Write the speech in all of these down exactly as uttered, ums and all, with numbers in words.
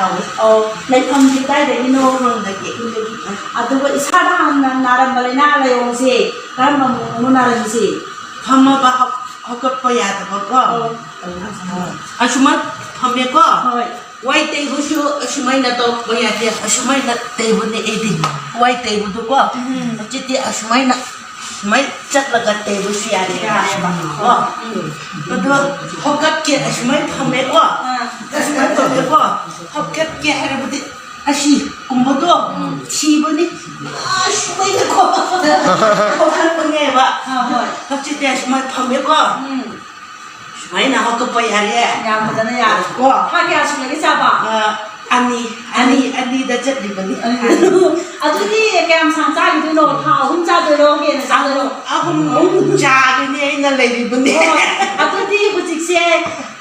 ꯑꯧ, ꯂꯩꯐꯝꯗꯤ ꯀꯥꯏꯗꯒꯤꯅꯣ? ꯈꯣꯡꯗꯒꯤ꯫ ꯑꯗꯨꯒ ꯏꯁꯥꯗ ꯍꯥꯟꯅ ꯅꯥꯔꯝꯕ ꯂꯥꯏꯅꯥ ꯂꯥꯏꯑꯣꯡꯁꯦ ꯀꯔꯝꯕ ꯃꯑꯣꯡꯅꯣ ꯅꯥꯔꯝꯃꯤꯁꯦ? ꯐꯝꯃꯕ ꯍꯧ-, ꯍꯧꯒꯠꯄ ꯌꯥꯗꯕꯀꯣ꯫ ꯑꯧ꯫ ꯑꯁꯨꯃꯥꯏ ꯐꯝꯃꯦꯀꯣ꯫ ꯍꯣꯏ꯫ ꯋꯥꯏ ꯇꯩꯕꯁꯨ ꯑꯁꯨꯃꯥꯏꯅ ꯇꯧꯕ ꯌꯥꯗꯦ꯫ ꯑꯁꯨꯃꯥꯏꯅ ꯇꯩꯕꯅꯦ ꯑꯩꯗꯤ꯫ ꯋꯥꯏ ꯇꯩꯕꯗꯨꯀꯣ꯫ ꯎꯝ꯫ ꯍꯧꯖꯤꯛꯇꯤ ꯑꯁꯨꯃꯥꯏꯅ ꯁꯨꯃꯥꯏ ꯆꯠꯂꯒ ꯇꯩꯕꯁꯨ ꯌꯥꯔꯦ꯫ ꯌꯥꯔꯦꯕ꯫ ꯀꯣ꯫ ꯎꯝ꯫ ꯑꯗꯣ ꯍꯧꯒꯠꯀꯦ ꯑꯁꯨꯃꯥꯏ ꯐꯝꯃꯦꯀꯣ꯫ ꯑꯥ꯫ ꯑꯁꯨꯃꯥꯏ ꯇꯧꯔꯦꯀꯣ꯫ ꯍꯧꯒꯠꯀꯦ ꯍꯥꯏꯔꯕꯗꯤ ꯑꯁꯤ ꯀꯨꯝꯕꯗꯣ ꯎꯝ꯫ ꯊꯤꯕꯅꯤ꯫ ꯑꯁꯨꯃꯥꯏꯅꯀꯣ꯫ ꯍꯧꯒꯠꯄꯅꯦꯕ꯫ ꯑꯥ, ꯍꯣꯏ꯫ ꯍꯧꯖꯤꯛꯇꯤ ꯑꯁꯨꯃꯥꯏ ꯐꯝꯃꯦꯀꯣ꯫ ꯎꯝ꯫ ꯁꯨꯃꯥꯏꯅ ꯍꯧꯒꯠꯄ ꯌꯥꯔꯦ꯫ ꯌꯥꯝ ꯐꯖꯅ ꯌꯥꯔꯦ꯫ ꯀꯣ꯫ ꯊꯥ ꯀꯌꯥ ꯁꯨꯔꯒꯦ ꯆꯥꯕ? ꯑ, ꯑꯅꯤ, ꯑꯅꯤ, ꯑꯅꯤ꯫ ꯑꯅꯤꯗ ꯆꯠꯂꯤꯕꯅꯤ꯫ ꯑꯗꯨꯗꯤ ꯀꯌꯥꯝ ꯁꯥꯡ ꯆꯥꯈꯤꯗꯣꯏꯅꯣ? ꯊꯥ ꯑꯍꯨꯝ ꯆꯥꯗꯣꯏꯔꯣ? ꯍꯦꯟꯅ ꯆꯥꯗꯣꯏꯔꯣ? ꯑꯍꯨꯝ, ꯑꯍꯨꯝ ꯆꯥꯒꯅꯤ ꯑꯩꯅ ꯂꯩꯔꯤꯕꯅꯤ꯫ ꯑꯣ, ꯑꯗꯨꯗꯤ ꯍꯧꯖꯤꯛꯁꯦ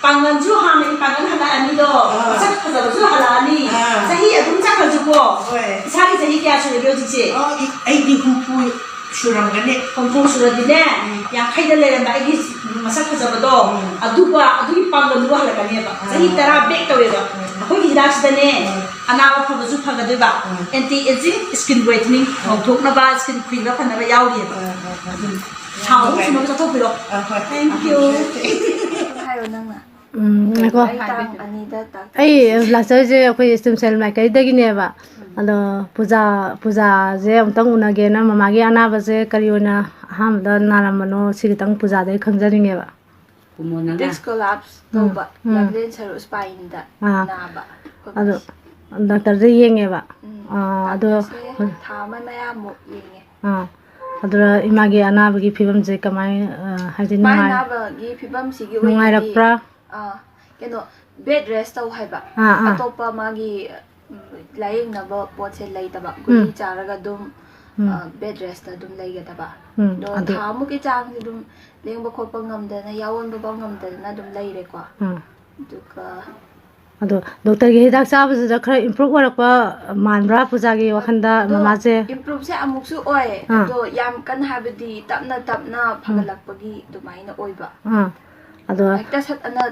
ꯄꯥꯡꯒꯜꯁꯨ ꯍꯥꯟꯅꯒꯤ ꯄꯥꯡꯒꯜ ꯍꯜꯂꯛꯑꯅꯤꯗꯣ, ꯑꯥ꯫ ꯃꯁꯛ ꯐꯖꯕꯁꯨ ꯍꯜꯂꯛꯑꯅꯤ꯫ ꯑꯥ꯫ ꯆꯍꯤ ꯑꯗꯨꯝ ꯆꯠꯈ꯭ꯔꯁꯨꯀꯣ꯫ ꯍꯣꯏ꯫ ꯏꯁꯥꯒꯤ ꯆꯍꯤ ꯀꯌꯥ ꯁꯨꯔꯒꯦ ꯍꯧꯖꯤꯛꯁꯦ? ꯑꯣ, ꯑꯩ-, ꯑꯩꯗꯤ ꯍꯨꯝꯐꯨ ꯁꯨꯔꯝꯒꯅꯤ꯫ ꯍꯨꯝꯐꯨ ꯁꯨꯔꯗꯤꯅꯦ, ꯎꯝ꯫ ꯌꯥꯡꯈꯩꯗ ꯂꯩꯔꯝꯕ ꯑꯩꯒꯤ ꯃꯁꯛ ꯐꯖꯕꯗꯣ, ꯎꯝ꯫ ꯑꯗꯨꯒ ꯑꯗꯨꯒꯤ ꯄꯥꯡꯒꯜꯗꯨꯒ ꯍꯜꯂꯛꯀꯅꯦꯕ꯫ ꯑꯥ꯫ ꯆꯍꯤ ꯇꯔꯥ back ꯇꯧꯋꯦꯕ꯫ ꯎꯝ꯫ ꯑꯩꯈꯣꯏꯒꯤ ꯍꯤꯗꯥꯛꯁꯤꯗꯅꯦ, ꯎꯝ꯫ ꯑꯅꯥꯕ ꯐꯕꯁꯨ ꯐꯒꯗꯣꯏꯕ꯫ ꯎꯝ꯫ Anti aging, skin brightening, ꯎꯝ꯫ ꯉꯧꯊꯣꯛꯅꯕ, skin ꯈꯨꯏꯕ ꯐꯅꯕ ꯌꯥꯎꯔꯤꯑꯕ꯫ ꯎꯝ, ꯎꯝ, ꯎꯝ꯫ ꯑꯗꯨꯝ ꯊꯥ ꯑꯍꯨꯝ ꯁꯨꯅꯕ ꯆꯠꯊꯣꯛꯄꯤꯔꯣ꯫ ꯑ, ꯍꯣꯏ꯫ Thank you꯫ ꯍꯥꯏꯔꯣ ꯅꯪꯅ꯫ ꯎꯝ, ꯉꯥꯏꯈꯣ꯫ ꯑꯩ ꯇꯥꯡ ꯑꯅꯤꯗ ꯇꯥꯛ-, ꯑꯩ ꯂꯥꯛꯆꯔꯤꯁꯦ ꯑꯩꯈꯣꯏ stem cell ꯃꯥꯏꯀꯩꯗꯒꯤꯅꯦꯕ꯫ ꯎꯝ꯫ ꯑꯗꯣ ꯄꯨꯖꯥ, ꯄꯨꯖꯥꯁꯦ ꯑꯃꯨꯛꯇꯪ ꯎꯅꯒꯦꯅ, ꯃꯃꯥꯒꯤ ꯑꯅꯥꯕꯁꯦ ꯀꯔꯤ ꯑꯣꯏꯅ ꯑꯍꯥꯟꯕꯗ ꯅꯥꯔꯝꯕꯅꯣ, ꯁꯤ ꯈꯤꯇꯪ ꯄꯨꯖꯥꯗꯒꯤ ꯈꯪꯖꯅꯤꯡꯉꯦꯕ꯫ ꯀꯨꯃꯣꯟꯅꯒ꯫ Disc collapse ꯎꯝ, ꯇꯧꯕ, ꯎꯝ꯫ ꯂꯝꯖꯦꯟ ꯁꯔꯨ spineꯗ ꯑꯥ꯫ ꯅꯥꯕ꯫ ꯑꯗꯣ ꯗꯥꯛꯇꯔꯗ ꯌꯦꯡꯉꯦꯕ? ꯎꯝ꯫ ꯑꯥ, ꯑꯗꯣ ꯗꯥꯛꯇꯔꯁꯦ ꯊꯥ ꯑꯃ ꯃꯌꯥꯃꯨꯛ ꯌꯦꯡꯉꯦ꯫ ꯑꯥ꯫ ꯑꯗꯨꯗ ꯏꯃꯥꯒꯤ ꯑꯅꯥꯕꯒꯤ ꯐꯤꯕꯝꯁꯦ ꯀꯃꯥꯏ, ꯑ, ꯍꯥꯏꯗꯤ ꯃꯥꯏ ꯅꯨꯡꯉꯥꯏ-, ꯑꯅꯥꯕꯒꯤ ꯐꯤꯕꯝꯁꯤꯒꯤ ꯑꯣꯏꯅꯗꯤ, ꯅꯨꯡꯉꯥꯏꯔꯛꯄ꯭ꯔꯥ? ꯑꯥ, ꯀꯩꯅꯣ, bed rest ꯇꯧ ꯍꯥꯏꯕ꯫ ꯑꯥ, ꯑꯥ꯫ ꯑꯇꯣꯞꯄ ꯃꯥꯒꯤ, ꯎꯝ, ꯂꯥꯏꯌꯦꯡꯅꯕ ꯄꯣꯠꯁꯦ ꯂꯩꯇꯕ꯫ ꯎꯝ꯫ ꯒꯨꯂꯤ ꯆꯥꯔꯒ ꯑꯗꯨꯝ, ꯎꯝ꯫ ꯑ, bed restꯇ ꯑꯗꯨꯝ ꯂꯩꯒꯗꯕ꯫ ꯎꯝ, ꯑꯗꯣ ꯑꯗꯨ ꯊꯥ ꯑꯃꯨꯛꯀꯤ ꯆꯥꯡꯁꯦ ꯑꯗꯨꯝ ꯂꯦꯡꯕ ꯈꯣꯠꯄ ꯉꯝꯗꯅ, ꯌꯥꯑꯣꯟꯕ ꯐꯥꯎ ꯉꯝꯗꯅ ꯑꯗꯨꯝ ꯂꯩꯔꯦꯀꯣ꯫ ꯎꯝ꯫ ꯑꯗꯨꯒ ꯑꯗꯣ ꯗꯣꯛꯇꯔꯒꯤ ꯍꯤꯗꯥꯛ ꯆꯥꯕꯁꯤꯗ ꯈꯔ improve ꯑꯣꯏꯔꯛꯄ ꯃꯥꯟꯕ꯭ꯔꯥ ꯄꯨꯖꯥꯒꯤ ꯋꯥꯈꯜꯗ, ꯑꯗꯣ ꯃꯃꯥꯁꯦ? Improveꯁꯦ ꯑꯃꯨꯛꯁꯨ ꯑꯣꯏ, ꯑꯥ꯫ ꯑꯗꯣ ꯌꯥꯝ ꯀꯟꯅ ꯍꯥꯏꯕꯗꯤ ꯇꯞꯅ ꯇꯞꯅ ꯎꯝ꯫ ꯐꯒꯠꯂꯛꯄꯒꯤ ꯑꯗꯨꯃꯥꯏꯅ ꯑꯣꯏꯕ꯫ ꯑꯥ꯫ ꯑꯗꯣ ꯍꯦꯛꯇ ꯁꯠ ꯑꯅ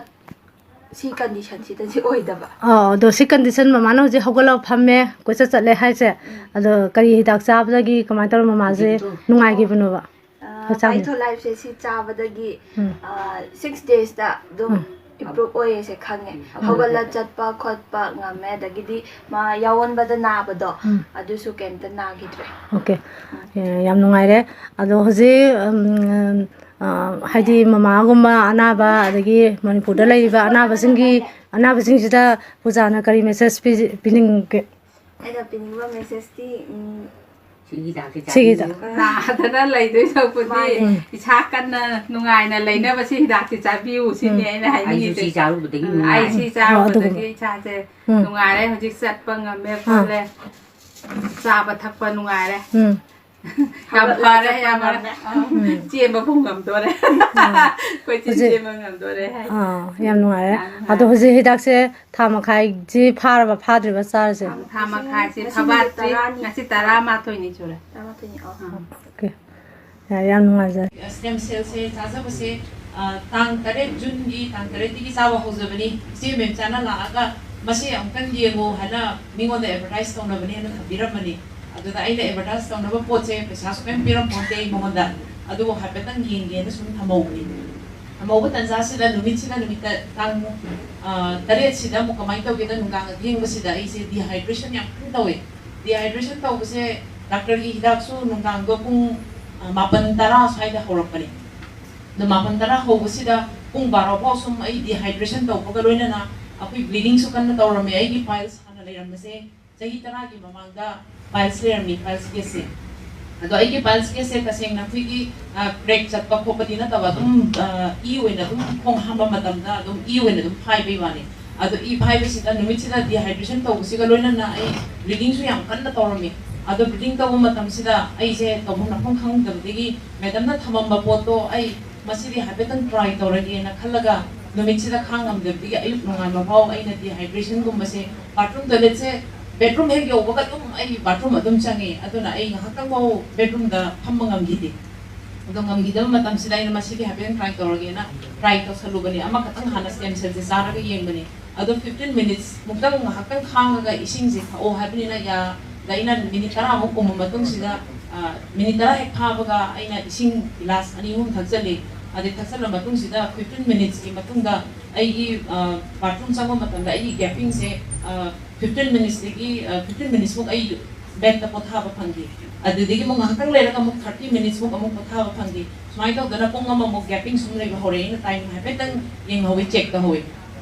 ꯁꯤ ꯀꯟꯗꯤꯁꯟꯁꯤꯗꯗꯤ ꯑꯣꯏꯗꯕ꯫ ꯑꯣ, ꯑꯗꯣ ꯁꯤ ꯀꯟꯗꯤꯁꯟ ꯃꯃꯥꯅ ꯍꯧꯖꯤꯛ ꯍꯧꯒꯠꯂꯒ ꯐꯝꯃꯦ, ꯀꯣꯏꯆꯠ ꯆꯠꯂꯦ ꯍꯥꯏꯁꯦ꯫ ꯎꯝ꯫ ꯑꯗꯣ ꯀꯔꯤ ꯍꯤꯗꯥꯛ ꯆꯥꯕꯗꯒꯤ ꯀꯃꯥꯏꯅ ꯇꯧꯔ ꯃꯃꯥꯁꯦ ꯍꯧꯖꯤꯛꯇꯣ ꯅꯨꯡꯉꯥꯏꯈꯤꯕꯅꯣꯕ? ꯑꯥ, ꯍꯛꯆꯥꯡꯁꯦ? Paitholifeꯁꯦ ꯁꯤ ꯆꯥꯕꯗꯒꯤ, ꯎꯝ꯫ ꯑꯥ, six daysꯇ ꯑꯗꯨꯝ ꯎꯝ꯫ Improve ꯑꯣꯏꯌꯦꯁꯦ ꯈꯪꯉꯦ꯫ ꯎꯝ꯫ ꯍꯧꯒꯠꯂ ꯆꯠꯄ ꯈꯣꯠꯄ ꯉꯝꯃꯦ, ꯑꯗꯒꯤꯗꯤ ꯃꯥ ꯌꯥꯑꯣꯟꯕꯗ ꯅꯥꯕꯗꯣ, ꯎꯝ꯫ ꯑꯗꯨꯁꯨ ꯀꯩꯝꯇ ꯅꯥꯈꯤꯗ꯭ꯔꯦ꯫ Okay꯫ ꯎꯝ꯫ ꯑꯦ, ꯌꯥꯝ ꯅꯨꯡꯉꯥꯏꯔꯦ꯫ ꯑꯗꯣ ꯍꯧꯖꯤꯛ, ꯎꯝ, ꯑ, ꯍꯥꯏꯗꯤ ꯃꯃꯥꯒꯨꯝꯕ ꯑꯅꯥꯕ, ꯑꯗꯒꯤ ꯃꯅꯤꯄꯨꯔꯗ ꯂꯩꯔꯤꯕ ꯑꯅꯥꯕꯁꯤꯡꯒꯤ, ꯑꯅꯥꯕꯁꯤꯡꯁꯤꯗ ꯄꯨꯖꯥꯅ ꯀꯔꯤ message ꯄꯤꯖ-, ꯄꯤꯅꯤꯡꯒꯦ? ꯑꯩꯅ ꯄꯤꯅꯤꯡꯕ messageꯇꯤ, ꯎꯝ, ꯁꯤꯒꯤ ꯍꯤꯗꯥꯛꯁꯦ ꯁꯤꯒꯤ ꯆꯥꯕꯤꯌꯨ꯫ ꯍꯤꯗꯥꯛ꯫ ꯅꯥꯗꯅ ꯂꯩꯗꯣꯏ ꯁꯔꯨꯛꯄꯨꯗꯤ ꯃꯥꯅꯦ꯫ ꯎꯝ꯫ ꯏꯁꯥ ꯀꯟꯅ ꯅꯨꯡꯉꯥꯏꯅ ꯂꯩꯅꯕ ꯁꯤ ꯍꯤꯗꯥꯛꯁꯤ ꯆꯥꯕꯤꯌꯨ ꯁꯤꯅꯤ ꯎꯝ꯫ ꯑꯩꯅ ꯑꯩꯁꯨ ꯍꯥꯏꯅꯤꯡꯉꯤꯁꯦ꯫ ꯁꯤ ꯆꯥꯔꯨꯕꯗꯒꯤ ꯎꯝ, ꯅꯨꯡꯉꯥꯏꯔꯦ꯫ ꯑꯩ ꯁꯤ ꯑꯣ, ꯆꯥꯔꯨꯕꯗꯒꯤ ꯑꯗꯨꯒꯨꯝꯕ꯫ ꯏꯁꯥꯁꯦ ꯎꯝ꯫ ꯅꯨꯡꯉꯥꯏꯔꯦ꯫ ꯍꯧꯖꯤꯛ ꯆꯠꯄ ꯉꯝꯃꯦ ꯑꯥ꯫ ꯈꯣꯠꯂꯦ꯫ ꯆꯥꯕ ꯊꯛꯄ ꯅꯨꯡꯉꯥꯏꯔꯦ꯫ ꯎꯝ꯫ ꯌꯥꯝ ꯐꯔꯦ, ꯌꯥꯝ ꯐꯔꯦ꯫ ꯎꯝ꯫ ꯆꯦꯟꯕ ꯐꯥꯎ ꯉꯝꯗꯣꯔꯦ꯫ ꯑꯥ꯫ ꯑꯩꯈꯣꯏ ꯆꯦ ꯍꯧꯖꯤꯛ ꯆꯦꯟꯕ ꯉꯝꯗꯣꯔꯦ ꯍꯥꯏ꯫ ꯑꯥ, ꯌꯥꯝ ꯅꯨꯡꯉꯥꯏꯔꯦ꯫ ꯌꯥꯝ ꯅꯨꯡꯉꯥꯏꯔꯦ꯫ ꯑꯗꯣ ꯍꯧꯖꯤꯛ ꯍꯤꯗꯥꯛꯁꯦ ꯊꯥ ꯃꯈꯥꯏꯁꯤ ꯐꯥꯔꯕ, ꯐꯥꯗ꯭ꯔꯤꯕ ꯆꯥꯔꯤꯁꯦ? ꯊꯥ ꯃꯈꯥꯏꯁꯤ ꯉꯁꯤ ꯅꯨꯃꯤꯠ ꯐꯥꯕꯥꯠꯇ꯭ꯔꯤ꯫ ꯇꯔꯥꯅꯤ꯫ ꯉꯁꯤ ꯇꯔꯥꯃꯥꯊꯣꯏꯅꯤ ꯁꯨꯔꯦ꯫ ꯇꯔꯥꯃꯥꯊꯣꯏꯅꯤ, ꯑꯣ꯫ ꯑꯥ꯫ Okay꯫ ꯌꯥꯔꯦ, ꯌꯥꯝ ꯅꯨꯡꯉꯥꯏꯖꯔꯦ꯫ Stem cellꯁꯦ ꯆꯥꯖꯕꯁꯦ, ꯑ, ꯇꯥꯡ ꯇꯔꯦꯠ, Juneꯒꯤ ꯇꯥꯡ ꯇꯔꯦꯠꯇꯒꯤ ꯆꯥꯕ ꯍꯧꯖꯕꯅꯤ꯫ ꯏꯆꯦ ꯃꯦꯝꯆꯥꯅ ꯂꯥꯛꯑꯒ ꯃꯁꯤ ꯑꯃꯨꯛꯇꯪ ꯌꯦꯡꯉꯨ ꯍꯥꯏꯅ ꯃꯤꯉꯣꯟꯗ advertise ꯇꯧꯅꯕꯅꯦꯅ ꯊꯝꯕꯤꯔꯝꯕꯅꯤ꯫ ꯑꯗꯨꯗ ꯑꯩꯅ advertise ꯇꯧꯅꯕ ꯄꯣꯠꯁꯦ ꯄꯩꯁꯥꯁꯨ ꯀꯔꯤꯝ ꯄꯤꯔꯝꯄꯣꯟꯇꯦ ꯑꯩ ꯃꯉꯣꯟꯗ꯫ ꯑꯗꯨꯕꯨ ꯍꯥꯏꯐꯦꯠꯇꯪ ꯌꯦꯡꯒꯦꯅ ꯁꯨꯝ ꯊꯝꯍꯧꯕꯅꯤ꯫ ꯊꯝꯍꯧꯕ ꯇꯟꯖꯥꯁꯤꯗ ꯅꯨꯃꯤꯠꯁꯤꯗ ꯅꯨꯃꯤꯠꯇ ꯇꯥꯡ, ꯑ, ꯇꯔꯦꯠꯁꯤꯗ ꯑꯃꯨꯛ ꯀꯃꯥꯏꯅ ꯇꯧꯒꯦꯗ, ꯅꯨꯡꯗꯥꯡ ꯑꯊꯦꯡꯕꯁꯤꯗ ꯑꯩꯁꯦ dehydration ꯌꯥꯝ ꯀꯟꯅ ꯇꯧꯋꯦ꯫ Dehydration ꯇꯧꯕꯁꯦ doctorꯒꯤ ꯍꯤꯗꯥꯛꯁꯨ ꯅꯨꯡꯗꯥꯡꯗꯣ ꯄꯨꯡ, ꯑ, ꯃꯥꯄꯟ ꯇꯔꯥ ꯁ꯭ꯋꯥꯏꯗ ꯍꯧꯔꯛꯄꯅꯦ꯫ ꯑꯗꯣ ꯃꯥꯄꯟ ꯇꯔꯥ ꯍꯧꯕꯁꯤꯗ ꯄꯨꯡ ꯕꯥꯔꯣ ꯐꯥꯎ ꯁꯨꯝ ꯑꯩ dehydration ꯇꯧꯕꯒ ꯂꯣꯏꯅꯅ ꯑꯩꯈꯣꯏ bleedingꯁꯨ ꯀꯟꯅ ꯇꯧꯔꯝꯃꯦ꯫ ꯑꯩꯒꯤ piles ꯍꯥꯟꯅ ꯂꯩꯔꯝꯕꯁꯦ ꯆꯍꯤ ꯇꯔꯥꯒꯤ ꯃꯃꯥꯡꯗ piles ꯂꯩꯔꯝꯃꯤ, piles caseꯁꯦ꯫ ꯑꯗꯣ ꯑꯩꯒꯤ piles caseꯁꯦ ꯇꯁꯦꯡꯅ ꯑꯩꯈꯣꯏꯒꯤ, ꯑ, crack ꯆꯠꯄ ꯈꯣꯠꯄꯗꯤ ꯅꯠꯇꯕ, ꯑꯗꯨꯝ, ꯑ, ꯏ ꯑꯣꯏꯅ ꯑꯗꯨꯝ ꯈꯣꯡ ꯍꯥꯝꯕ ꯃꯇꯝꯗ ꯑꯗꯨꯝ ꯏ ꯑꯣꯏꯅ ꯑꯗꯨꯝ ꯐꯥꯏꯕꯩ ꯋꯥꯅꯤ꯫ ꯑꯗꯣ ꯏ ꯐꯥꯏꯕꯁꯤꯗ ꯅꯨꯃꯤꯠꯁꯤꯗ dehydration ꯇꯧꯕꯁꯤꯒ ꯂꯣꯏꯅꯅ ꯑꯩ bleedingꯁꯨ ꯌꯥꯝ ꯀꯟꯅ ꯇꯧꯔꯝꯃꯤ꯫ ꯑꯗꯣ bleeding ꯇꯧꯕ ꯃꯇꯝꯁꯤꯗ ꯑꯩꯁꯦ ꯇꯧꯐꯝ ꯂꯥꯛꯐꯝ ꯈꯪꯗꯕꯗꯒꯤ madamꯅ ꯊꯝꯃꯝꯕ ꯄꯣꯠꯇꯣ ꯑꯩ ꯃꯁꯤꯗꯤ ꯍꯥꯏꯐꯦꯠꯇꯪ try ꯇꯧꯔꯒꯦꯅ ꯈꯜꯂꯒ ꯅꯨꯃꯤꯠꯁꯤꯗ ꯈꯥꯡꯉꯝꯗꯕꯗꯒꯤ ꯑꯌꯨꯛ ꯅꯣꯡꯉꯥꯟꯕ ꯐꯥꯎ ꯑꯩꯅ dehydrationꯒꯨꯝꯕꯁꯦ, bathroom toiletꯁꯦ bedroom ꯍꯦꯛ ꯌꯧꯕꯒ ꯑꯗꯨꯝ ꯑꯩ bathroom ꯑꯗꯨꯝ ꯆꯪꯉꯦ꯫ ꯑꯗꯨꯅ ꯑꯩ ꯉꯥꯏꯍꯥꯛꯇꯪ ꯐꯥꯎ bedroomꯗ ꯐꯝꯕ ꯉꯝꯈꯤꯗꯦ꯫ ꯑꯗꯣ ꯉꯝꯈꯤꯗꯕ ꯃꯇꯝꯁꯤꯗ ꯑꯩꯅ ꯃꯁꯤꯗꯤ ꯍꯥꯏꯐꯦꯠꯇꯪ try ꯇꯧꯔꯒꯦꯅ try ꯇꯧꯁꯜꯂꯨꯕꯅꯤ꯫ ꯑꯃꯈꯛꯇꯪ ꯍꯥꯟꯅ stem cellꯁꯦ ꯆꯥꯔꯒ ꯌꯦꯡꯕꯅꯤ꯫ ꯑꯗꯣ fifteen minutes ꯃꯨꯛꯇꯪ ꯉꯥꯏꯍꯥꯛꯇꯪ ꯈꯥꯡꯉꯒ ꯏꯁꯤꯡꯁꯦ ꯊꯛꯑꯣ ꯍꯥꯏꯕꯅꯤꯅ ꯌꯥꯗ ꯑꯩꯅ minute ꯇꯔꯥꯃꯨꯛ ꯀꯨꯝꯕ ꯃꯇꯨꯡꯁꯤꯗ, ꯑ, minute ꯇꯔꯥ ꯍꯦꯛ ꯐꯥꯕꯒ ꯑꯩꯅ ꯏꯁꯤꯡ glass ꯑꯅꯤ ꯑꯍꯨꯝ ꯊꯛꯆꯜꯂꯤ꯫ ꯑꯗꯩ ꯊꯛꯆꯜꯂ ꯃꯇꯨꯡꯁꯤꯗ fifteen minutesꯀꯤ ꯃꯇꯨꯡꯗ ꯑꯩꯒꯤ, ꯑ, bathroom ꯆꯪꯕ ꯃꯇꯝꯗ ꯑꯩꯒꯤ gapingꯁꯦ, ꯑ, fifteen minutesꯇꯒꯤ, ꯑ, fifteen minutesꯃꯨꯛ ꯑꯩ bedꯇ ꯄꯣꯊꯥꯕ ꯐꯪꯈꯤ꯫ ꯑꯗꯨꯗꯒꯤ ꯑꯃꯨꯛ ꯉꯥꯏꯍꯥꯛꯇꯪ ꯂꯩꯔꯒ ꯑꯃꯨꯛ thirty minutesꯃꯨꯛ ꯑꯃꯨꯛ ꯄꯣꯊꯥꯕ ꯐꯪꯈꯤ꯫ ꯁꯨꯃꯥꯏꯅ ꯇꯧꯗꯅ ꯄꯨꯡ ꯑꯃꯃꯨꯛ gaping ꯁꯨꯝ ꯂꯩꯕ ꯍꯧꯔꯛꯑꯦ꯫ ꯑꯩꯅ time ꯍꯥꯏꯐꯦꯠꯇꯪ ꯌꯦꯡꯍꯧꯋꯤ, check ꯇꯧꯍꯧꯋꯤ꯫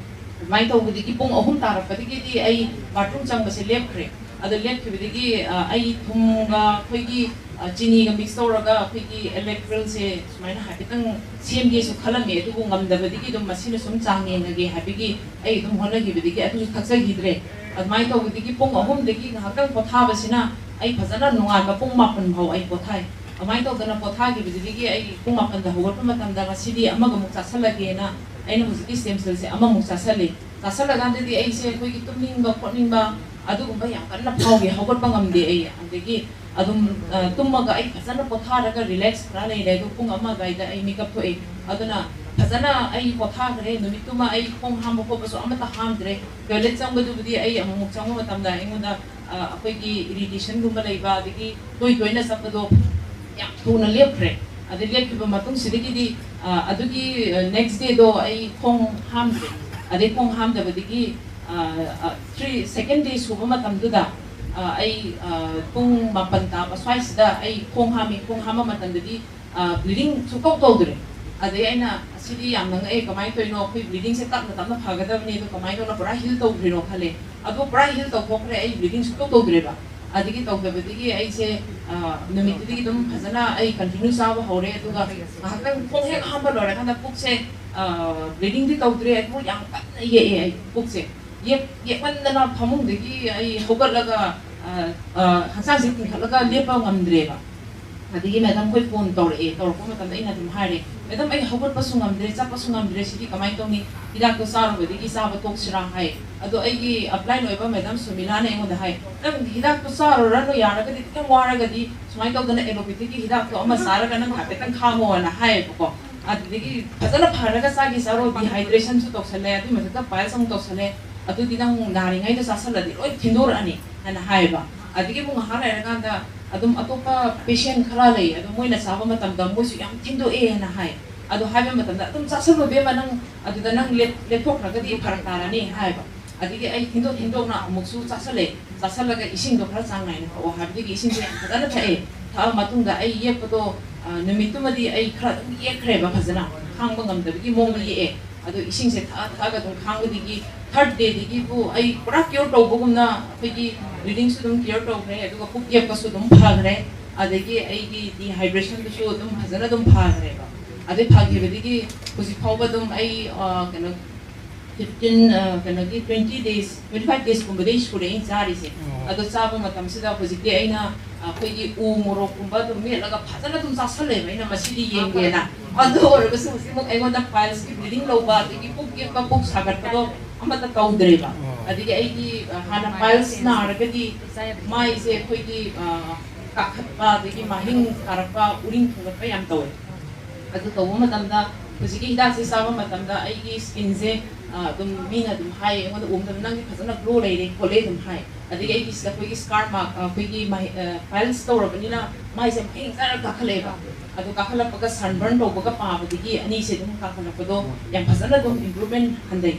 ꯑꯗꯨꯃꯥꯏꯅ ꯇꯧꯕꯗꯒꯤ ꯄꯨꯡ ꯑꯍꯨꯝ ꯇꯥꯔꯛꯄꯗꯒꯤꯗꯤ ꯑꯩ bathroom ꯆꯪꯕꯁꯦ ꯂꯦꯞꯈ꯭ꯔꯦ꯫ ꯑꯗꯣ ꯂꯦꯞꯈꯤꯕꯗꯒꯤ, ꯑ, ꯑꯩ ꯊꯨꯝꯒ ꯑꯩꯈꯣꯏꯒꯤ, ꯑ, ꯆꯤꯅꯤꯒ mix ꯇꯧꯔꯒ ꯑꯩꯈꯣꯏꯒꯤ Electrelꯁꯦ ꯁꯨꯃꯥꯏꯅ ꯍꯥꯏꯐꯦꯠꯇꯪ ꯁꯦꯝꯒꯦꯁꯨ ꯈꯜꯂꯝꯃꯤ, ꯑꯗꯨꯕꯨ ꯉꯝꯗꯕꯗꯒꯤ ꯑꯗꯨꯝ ꯃꯁꯤꯅ ꯁꯨꯝ ꯆꯥꯡ ꯌꯦꯡꯉꯒꯦ ꯍꯥꯏꯕꯒꯤ ꯑꯩ ꯑꯗꯨꯝ ꯍꯣꯠꯅꯈꯤꯕꯗꯒꯤ ꯑꯗꯨꯁꯨ ꯊꯛꯆꯈꯤꯗ꯭ꯔꯦ꯫ ꯑꯗꯨꯃꯥꯏꯅ ꯇꯧꯕꯗꯒꯤ ꯄꯨꯡ ꯑꯍꯨꯝꯗꯒꯤ ꯉꯥꯏꯍꯥꯛꯇꯪ ꯄꯣꯊꯥꯕꯁꯤꯅ ꯑꯩ ꯐꯖꯅ ꯅꯣꯡꯉꯥꯟꯕ ꯄꯨꯡ ꯃꯥꯄꯟ ꯐꯥꯎ ꯑꯩ ꯄꯣꯊꯥꯏ꯫ ꯑꯗꯨꯃꯥꯏꯅ ꯇꯧꯗꯅ ꯄꯣꯊꯥꯈꯤꯕꯗꯒꯤ ꯑꯩ ꯄꯨꯡ ꯃꯥꯄꯟꯗ ꯍꯧꯒꯠꯄ ꯃꯇꯝꯗ ꯉꯁꯤꯗꯤ ꯑꯃꯒꯃꯨꯛ ꯆꯥꯁꯜꯂꯒꯦꯅ ꯑꯩꯅ ꯍꯧꯖꯤꯛꯀꯤ stem cellꯁꯦ ꯑꯃꯃꯨꯛ ꯆꯥꯁꯜꯂꯤ꯫ ꯆꯥꯁꯜꯂꯀꯥꯟꯗꯗꯤ ꯑꯩꯁꯦ ꯑꯩꯈꯣꯏꯒꯤ ꯇꯨꯝꯅꯤꯡꯕ ꯈꯣꯠꯅꯤꯡꯕ ꯑꯗꯨꯒꯨꯝꯕ ꯌꯥꯝ ꯀꯟꯅ ꯐꯥꯎꯗꯦ, ꯍꯧꯒꯠꯄ ꯉꯝꯗꯦ ꯑꯩ꯫ ꯑꯗꯒꯤ ꯑꯗꯨꯝ, ꯑ, ꯇꯨꯝꯃꯒ ꯑꯩ ꯐꯖꯅ ꯄꯣꯊꯥꯔꯒ relax ꯈꯔ ꯂꯩꯔꯦ꯫ ꯑꯗꯨ ꯄꯨꯡ ꯑꯃ ꯑꯗꯨꯋꯥꯏꯗ ꯑꯩ ꯃꯤꯀꯞ ꯊꯣꯛꯑꯦ꯫ ꯑꯗꯨꯅ ꯐꯖꯅ ꯑꯩ ꯄꯣꯊꯥꯈ꯭ꯔꯦ꯫ ꯅꯨꯃꯤꯠꯇꯨꯃ ꯑꯩ ꯈꯣꯡ ꯍꯥꯝꯕ ꯈꯣꯠꯄꯁꯨ ꯑꯃꯠꯇ ꯍꯥꯝꯗ꯭ꯔꯦ꯫ Toilet ꯆꯪꯕꯗꯨꯕꯨꯗꯤ ꯑꯩ ꯑꯃꯨꯛ ꯆꯪꯕ ꯃꯇꯝꯗ ꯑꯩꯉꯣꯟꯗ, ꯑ, ꯑꯩꯈꯣꯏꯒꯤ irritationꯒꯨꯝꯕ ꯂꯩꯕ, ꯑꯗꯒꯤ ꯇꯣꯏ ꯇꯣꯏꯅ ꯆꯠꯄꯗꯣ ꯌꯥꯝ ꯊꯨꯅ ꯂꯦꯞꯈ꯭ꯔꯦ꯫ ꯑꯗꯩ ꯂꯦꯞꯈꯤꯕ ꯃꯇꯨꯡꯁꯤꯗꯒꯤꯗꯤ, ꯑ, ꯑꯗꯨꯒꯤ, ꯑ, next dayꯗꯣ ꯑꯩ ꯈꯣꯡ ꯍꯥꯝꯗ꯭ꯔꯦ꯫ ꯑꯗꯩ ꯈꯣꯡ ꯍꯥꯝꯗꯕꯗꯒꯤ, ꯑ, ꯑ, three, second day ꯁꯨꯕ ꯃꯇꯝꯗꯨꯗ, ꯑ, ꯑꯩ, ꯑ, ꯄꯨꯡ ꯃꯥꯄꯟ ꯇꯥꯕ ꯁ꯭ꯋꯥꯏꯁꯤꯗ ꯑꯩ ꯈꯣꯡ ꯍꯥꯝꯃꯤ꯫ ꯈꯣꯡ ꯍꯥꯝꯕ ꯃꯇꯝꯗꯗꯤ, ꯑ, bleeding ꯁꯨꯡꯇꯧ ꯇꯧꯗ꯭ꯔꯦ꯫ ꯑꯗꯩ ꯑꯩꯅ, "ꯑꯁꯤꯗꯤ ꯌꯥꯝꯅ ꯉꯛꯑꯦ, ꯀꯃꯥꯏꯅ ꯇꯧꯔꯤꯅꯣ? ꯑꯩꯈꯣꯏ bleedingꯁꯦ ꯇꯞꯅ ꯇꯞꯅ ꯐꯒꯗꯕꯅꯤ, ꯑꯗꯣ ꯀꯃꯥꯏꯅ ꯇꯧꯅ ꯄꯨꯔꯥ heal ꯇꯧꯈ꯭ꯔꯤꯅꯣ?" ꯈꯜꯂꯦ꯫ ꯑꯗꯣ ꯄꯨꯔꯥ heal ꯇꯧꯊꯣꯛꯈ꯭ꯔꯦ, ꯑꯩ bleeding ꯁꯨꯡꯇꯧ ꯇꯧꯗ꯭ꯔꯦꯕ꯫ ꯑꯗꯒꯤ ꯇꯧꯗꯕꯗꯒꯤ ꯑꯩꯁꯦ, ꯑ, ꯅꯨꯃꯤꯠꯇꯨꯗꯒꯤ ꯑꯗꯨꯝ ꯐꯖꯅ ꯑꯩ continue ꯆꯥꯕ ꯍꯧꯔꯦ꯫ ꯑꯗꯨꯒ ꯉꯥꯏꯍꯥꯛꯇꯪ ꯈꯣꯡ ꯍꯦꯛ ꯍꯥꯝꯕ ꯂꯣꯏꯔꯀꯥꯟꯗ ꯄꯨꯛꯁꯦ, ꯑ, bleedingꯗꯤ ꯇꯧꯗ꯭ꯔꯦ, ꯑꯗꯨꯕꯨ ꯌꯥꯝ ꯀꯟꯅ ꯌꯦꯛꯑꯦ ꯑꯩ ꯄꯨꯛꯁꯦ꯫ ꯌꯦꯛ-, ꯌꯦꯛꯃꯟꯗꯅ ꯐꯃꯨꯡꯗꯒꯤ ꯑꯩ ꯍꯧꯒꯠꯂꯒ, ꯑ, ꯑ, ꯍꯛꯆꯥꯡꯁꯦ ꯇꯤꯡꯈꯠꯂꯒ ꯂꯦꯞꯄ ꯉꯝꯗ꯭ꯔꯦꯕ꯫ ꯑꯗꯒꯤ madam ꯈꯣꯏ phone ꯇꯧꯔꯛꯑꯦ꯫ ꯇꯧꯔꯛꯄ ꯃꯇꯝꯗ ꯑꯩꯅ ꯑꯗꯨꯝ ꯍꯥꯏꯔꯦ, "ꯃꯦꯗꯥꯝ, ꯑꯩ ꯍꯧꯒꯠꯄꯁꯨ ꯉꯝꯗ꯭ꯔꯦ, ꯆꯠꯄꯁꯨ ꯉꯝꯗ꯭ꯔꯦ, ꯁꯤꯗꯤ ꯀꯃꯥꯏꯅ ꯇꯧꯅꯤ? ꯍꯤꯗꯥꯛꯇꯣ ꯆꯥꯔꯨꯕꯗꯒꯤ ꯆꯥꯕ ꯇꯣꯛꯁꯤꯔꯥ?" ꯍꯥꯏ꯫ ꯑꯗꯣ ꯑꯩꯒꯤ ꯑꯞꯂꯥꯏꯟ ꯑꯣꯏꯕ ꯃꯦꯗꯥꯝ ꯁꯨꯃꯤꯂꯥꯅ ꯑꯩꯉꯣꯟꯗ ꯍꯥꯏ, "ꯅꯪ ꯍꯤꯗꯥꯛꯇꯣ ꯆꯥꯔꯨꯔꯅꯨ, ꯌꯥꯔꯒꯗꯤ ꯈꯤꯇꯪ ꯋꯥꯔꯒꯗꯤ ꯁꯨꯃꯥꯏꯅ ꯇꯧꯗꯅ ꯑꯦꯂꯣꯄꯦꯊꯤꯛꯀꯤ ꯍꯤꯗꯥꯛꯇꯣ ꯑꯃ ꯆꯥꯔꯒ ꯅꯪ ꯍꯥꯏꯐꯦꯠꯇꯪ ꯈꯥꯡꯉꯣꯅ" ꯍꯥꯏꯌꯦꯕꯀꯣ꯫ ꯑꯗꯨꯗꯒꯤ ꯐꯖꯅ ꯐꯔꯒ ꯆꯥꯒꯦ ꯆꯥꯔꯣ, ꯗꯤꯍꯥꯏꯗ꯭ꯔꯦꯁꯟꯁꯨ ꯇꯧꯁꯜꯂꯦ, ꯑꯗꯨꯒꯤ ꯃꯊꯛꯇ ꯄꯥꯏꯜꯁ ꯑꯃꯨꯛ ꯇꯧꯁꯜꯂꯦ, "ꯑꯗꯨꯗꯤ ꯅꯪ ꯅꯥꯔꯤꯉꯩꯗ ꯆꯥꯁꯜꯂꯗꯤ ꯂꯣꯏ ꯊꯤꯟꯗꯣꯔꯛꯑꯅꯤ" ꯍꯥꯏꯅ ꯍꯥꯏꯌꯦꯕ꯫ ꯑꯗꯒꯤ ꯑꯃꯨꯛ ꯉꯥꯏꯍꯥꯛ ꯂꯩꯔꯀꯥꯟꯗ ꯑꯗꯨꯝ ꯑꯇꯣꯞꯄ ꯄꯦꯁꯦꯟ ꯈꯔ ꯂꯩ, ꯑꯗꯣ ꯃꯣꯏꯅ ꯆꯥꯕ ꯃꯇꯝꯗ ꯃꯣꯏꯁꯨ ꯌꯥꯝ ꯊꯤꯟꯗꯣꯛꯑꯦ ꯍꯥꯏꯅ ꯍꯥꯏ꯫ ꯑꯗꯣ ꯍꯥꯏꯕ ꯃꯇꯝꯗ, "ꯑꯗꯨꯝ ꯆꯥꯁꯜꯂꯣ ꯏꯕꯦꯝꯃ, ꯅꯪ ꯑꯗꯨꯗ ꯅꯪ ꯂꯦꯞ-, ꯂꯦꯞꯊꯣꯛꯈ꯭ꯔꯒꯗꯤ ꯐꯔꯛ ꯇꯥꯔꯅꯤ" ꯍꯥꯏꯕ꯫ ꯑꯗꯒꯤ ꯑꯩ ꯊꯤꯟꯗꯣꯛ ꯊꯤꯟꯗꯣꯛꯅ ꯑꯃꯨꯛꯁꯨ ꯆꯥꯁꯜꯂꯦ꯫ ꯆꯥꯁꯜꯂꯒ ꯏꯁꯤꯡꯗꯣ ꯈꯔ ꯆꯥꯡ ꯅꯥꯏꯅ ꯊꯛꯑꯣ ꯍꯥꯏꯕꯗꯒꯤ ꯏꯁꯤꯡꯁꯦ ꯌꯥꯝ ꯐꯖꯅ ꯊꯛꯑꯦ꯫ ꯊꯛꯑ ꯃꯇꯨꯡꯗ ꯑꯩ ꯌꯦꯛꯄꯗꯣ, ꯑ, ꯅꯨꯃꯤꯠꯇꯨꯃꯗꯤ ꯑꯩ ꯈꯔ ꯑꯗꯨꯝ ꯌꯦꯛꯈ꯭ꯔꯦꯕ, ꯐꯖꯅ ꯈꯥꯡꯕ ꯉꯝꯗꯕꯒꯤ ꯃꯑꯣꯡꯗ ꯌꯦꯛꯑꯦ꯫ ꯑꯗꯣ ꯏꯁꯤꯡꯁꯦ ꯊꯛꯑ ꯊꯛꯑꯒ ꯑꯗꯨꯝ ꯈꯥꯡꯕꯗꯒꯤ ꯊꯥꯔꯠ ꯗꯦꯗꯒꯤꯕꯨ ꯑꯩ ꯄꯨꯔꯥ ꯀ꯭ꯌꯣꯔ ꯇꯧꯕꯒꯨꯝꯅ ꯑꯩꯈꯣꯏꯒꯤ ꯕ꯭ꯂꯤꯗꯤꯡꯁꯨ ꯑꯗꯨꯝ ꯀ꯭ꯌꯣꯔ ꯇꯧꯈ꯭ꯔꯦ, ꯑꯗꯨꯒ ꯄꯨꯛ ꯌꯦꯛꯄꯁꯨ ꯑꯗꯨꯝ ꯐꯈ꯭ꯔꯦ, ꯑꯗꯒꯤ ꯑꯩꯒꯤ ꯗꯤꯍꯥꯏꯗ꯭ꯔꯦꯁꯟꯗꯨꯁꯨ ꯑꯗꯨꯝ ꯐꯖꯅ ꯑꯗꯨꯝ ꯐꯈ꯭ꯔꯦꯕ꯫ ꯑꯗꯩ ꯐꯈꯤꯕꯗꯒꯤ ꯍꯧꯖꯤꯛ ꯐꯥꯎꯕ ꯑꯗꯨꯝ ꯑꯩ, ꯑ, ꯀꯩꯅꯣ, ꯐꯤꯐꯇꯤꯟ, ꯑ, ꯀꯩꯅꯣꯒꯤ, ꯇ꯭ꯋꯦꯟꯇꯤ ꯗꯦꯖ, ꯇ꯭ꯋꯦꯟꯇꯤ ꯐꯥꯏꯚ ꯗꯦꯖꯀꯨꯝꯕꯗꯩ ꯁꯨꯔꯦ ꯑꯩꯅ ꯆꯥꯔꯤꯁꯦ꯫ ꯑꯣ꯫ ꯑꯗꯣ ꯆꯥꯕ ꯃꯇꯝꯁꯤꯗ ꯍꯧꯖꯤꯛꯇꯤ ꯑꯩꯅ ꯑꯩꯈꯣꯏꯒꯤ ꯎ ꯃꯣꯔꯣꯛꯀꯨꯝꯕ ꯑꯗꯨꯝ ꯃꯦꯠꯂꯒ ꯐꯖꯅ ꯑꯗꯨꯝ ꯆꯥꯁꯜꯂꯦꯕ, ꯑꯩꯅ ꯃꯁꯤꯗꯤ ꯌꯦꯡꯒꯦꯅ꯫ ꯑꯗꯨ ꯑꯣꯏꯔꯒꯁꯨ ꯍꯧꯖꯤꯛꯃꯛ ꯑꯩꯉꯣꯟꯗ ꯄꯥꯏꯜꯁꯀꯤ ꯕ꯭ꯂꯤꯗꯤꯡ ꯂꯧꯕ, ꯑꯗꯒꯤ ꯄꯨꯛ ꯌꯦꯛꯄ, ꯄꯨꯛ ꯁꯥꯒꯠꯄꯗꯣ ꯑꯃꯠꯇ ꯇꯧꯗ꯭ꯔꯦꯕ꯫ ꯑꯣ꯫ ꯑꯗꯒꯤ ꯑꯩꯒꯤ, ꯑ, ꯍꯥꯟꯅ ꯄꯥꯏꯜꯁ ꯅꯥꯔꯒꯗꯤ ꯃꯥꯏꯁꯦ ꯑꯩꯈꯣꯏꯒꯤ, ꯑ, ꯀꯥꯈꯠꯄ, ꯑꯗꯒꯤ ꯃꯍꯤꯡ ꯇꯥꯔꯛꯄ, ꯎꯔꯤꯡ ꯊꯨꯡꯒꯠꯄ ꯌꯥꯝ ꯇꯧꯋꯦ꯫ ꯑꯗꯨ ꯇꯧꯕ ꯃꯇꯝꯗ, ꯍꯧꯖꯤꯛꯀꯤ ꯍꯤꯗꯥꯛꯁꯦ ꯆꯥꯕ ꯃꯇꯝꯗ ꯑꯩꯒꯤ ꯁ꯭ꯀꯤꯟꯁꯦ, ꯑ, ꯑꯗꯨꯝ ꯃꯤꯅ ꯑꯗꯨꯝ ꯍꯥꯏ, ꯑꯩꯉꯣꯟꯗ ꯎꯕ ꯃꯇꯝꯗ, "ꯅꯪꯗꯤ ꯐꯖꯅ ꯒ꯭ꯂꯣ ꯂꯩꯔꯦ ꯈꯣꯠꯂꯦ" ꯑꯗꯨꯝ ꯍꯥꯏ꯫ ꯑꯗꯒꯤ ꯑꯩꯒꯤ ꯁꯤꯗ ꯑꯩꯈꯣꯏꯒꯤ ꯁ꯭ꯀꯥꯔ ꯃꯥꯔꯛ, ꯑ, ꯑꯩꯈꯣꯏꯒꯤ ꯃꯍꯤ-, ꯑ, ꯄꯥꯏꯜꯁ ꯇꯧꯔꯕꯅꯤꯅ ꯃꯥꯏꯁꯦ ꯃꯍꯤꯡ ꯖꯔ ꯀꯥꯈꯠꯂꯛꯑꯦꯕ꯫ ꯑꯗꯨ ꯀꯥꯈꯠꯂꯛꯄꯒ ꯁꯟꯕꯔꯟ ꯇꯧꯕꯒ ꯄꯥꯕꯗꯒꯤ ꯑꯅꯤꯁꯦ ꯑꯗꯨꯝ ꯀꯥꯈꯠꯂꯛꯄꯗꯣ ꯌꯥꯝ ꯐꯖꯅ ꯑꯗꯨꯝ ꯏꯝꯄ꯭ꯔꯨꯚꯃꯦꯟ ꯍꯟꯊꯩ꯫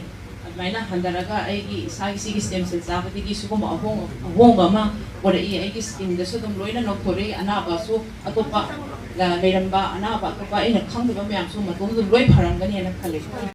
ꯑꯗꯨꯃꯥꯏꯅ ꯍꯟꯊꯔꯒ ꯑꯩꯒꯤ ꯏꯁꯥꯒꯤ ꯁꯤꯒꯤ ꯁ꯭ꯇꯦꯝ ꯁꯦꯜ ꯆꯥꯕꯗꯒꯤ ꯁꯤꯒꯨꯝꯕ ꯑꯍꯣꯡ-, ꯑꯍꯣꯡꯕ ꯑꯃ ꯄꯨꯔꯛꯏ꯫ ꯑꯩꯒꯤ ꯁ꯭ꯀꯤꯟꯗꯁꯨ ꯑꯗꯨꯝ ꯂꯣꯏꯅ ꯉꯧꯊꯣꯔꯛꯏ, ꯑꯅꯥꯕꯁꯨ ꯑꯇꯣꯞꯄ, ꯑ, ꯂꯩꯔꯝꯕ ꯑꯅꯥꯕ ꯑꯇꯣꯞꯄ ꯑꯩꯅ ꯈꯪꯗꯕ ꯃꯌꯥꯝꯁꯨ ꯃꯇꯣꯝꯗ ꯂꯣꯏ ꯐꯔꯝꯒꯅꯤ ꯍꯥꯏꯅ ꯈꯜꯂꯤ꯫